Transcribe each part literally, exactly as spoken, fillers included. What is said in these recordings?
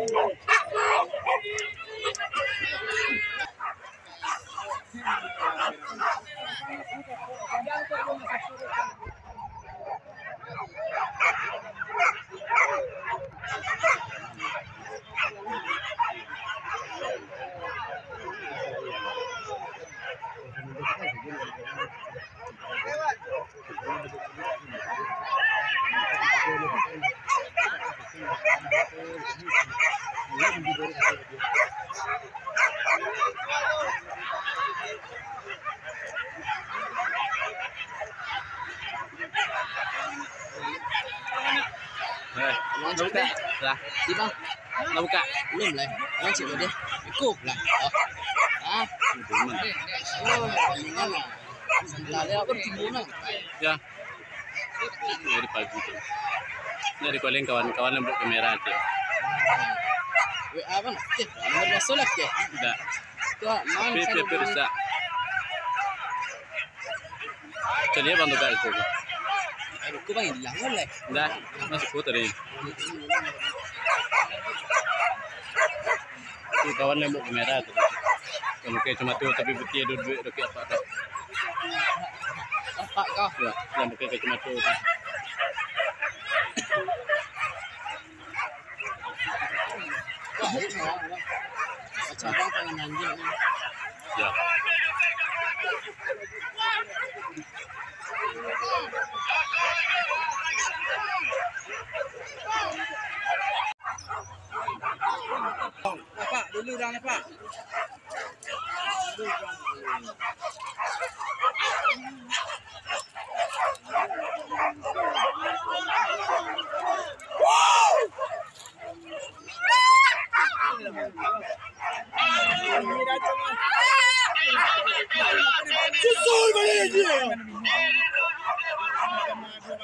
Eh, lah, buka. Lah. Di bang. Lah buka. Belum lah. Abang cek dulu deh. Ikut lah. Oh. Ah. Belum. Oh, palingan lah. Lah, dia apa timbul lah. Ya. Dari pagi tu. Dari paling kawan-kawan lembut kamera tu. W A bang. Okey, nomor biasa lah, okey. Tidak. Tu ah, man. Tapi, tapi rusak. Cari abang tu kat situ. Aduh, kau bang hilang kan, Lek? Dah, masuk kau tadi. Tu kawan lembut kamera tu. Kalau kayak cuma tu, tapi betul duit-duit, duit apa tu? Apa kau? Ya, yang pakai kacamata tu. Ya. Pak, dulu dah, Pak. Jesús, Maria,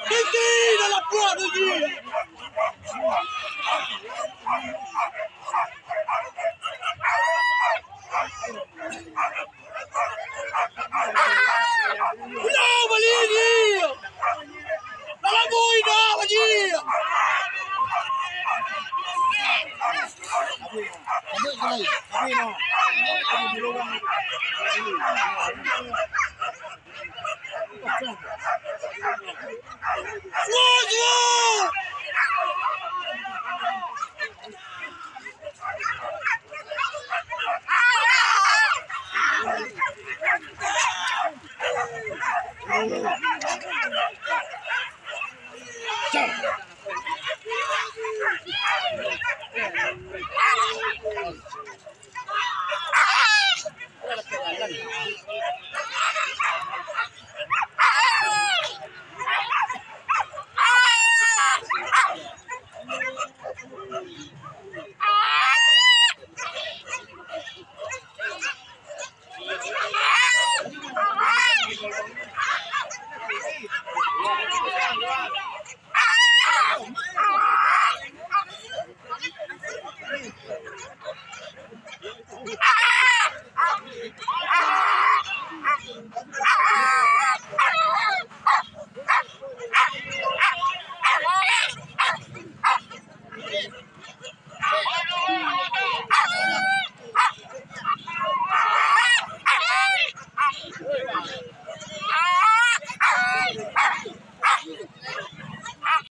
mentira, la puerta, Dios. Udah, balik, Ji! Dalam bui dah, Ji! Semua, semua!